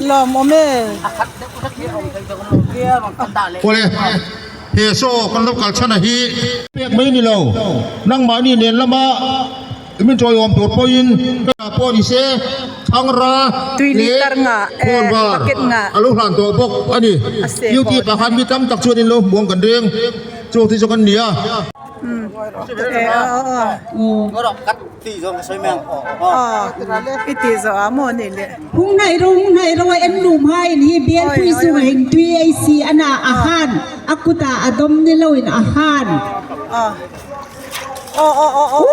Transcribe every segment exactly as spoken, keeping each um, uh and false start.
Lawm awm e. Kawle, he saw kan lo kal chhan a hi. Pek mai ni lo. Nangmahni nen lama min chawi awm tur pawhin, ka pawh ni se, thangra, tui litre nga, eh, bucket nga. A lo hlan tawh bawk a ni. A se duty pawh. Pakhat mi tam tak chuan in lo hmuang kan reng. Chu ti chu kan ni a. Hmm. Eh, oh, oh, oh. Ngorok kat ti zawng ka sawi meng. Oh. Oh. I ti zo a maw ni le. Hung hnai ro, hung hnai ro, en lum hai ni, bial pui su hin tui ei si ana a han. A kuta a dawm ni lo in a han. Oh. Oh, oh, oh, oh.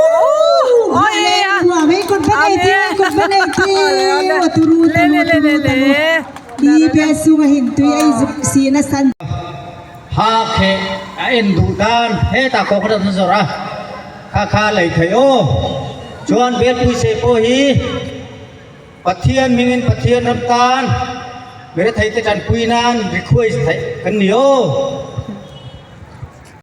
Oh, yeah, yeah. Wa, mei kot ba nei ti, kot ba nei ti. Ole, ole. Wa, turu, turu, turu, turu. Hi bial sunga hin tui ei zuk si na san. Ha khe a en duh dan, he ta ko kha na zora. Kha kha lei thei o. Chuan bial pui se pawh hi. Pathian hmingin Pathian ram tan. Mera thei te tan pui nan request thei kan ni o.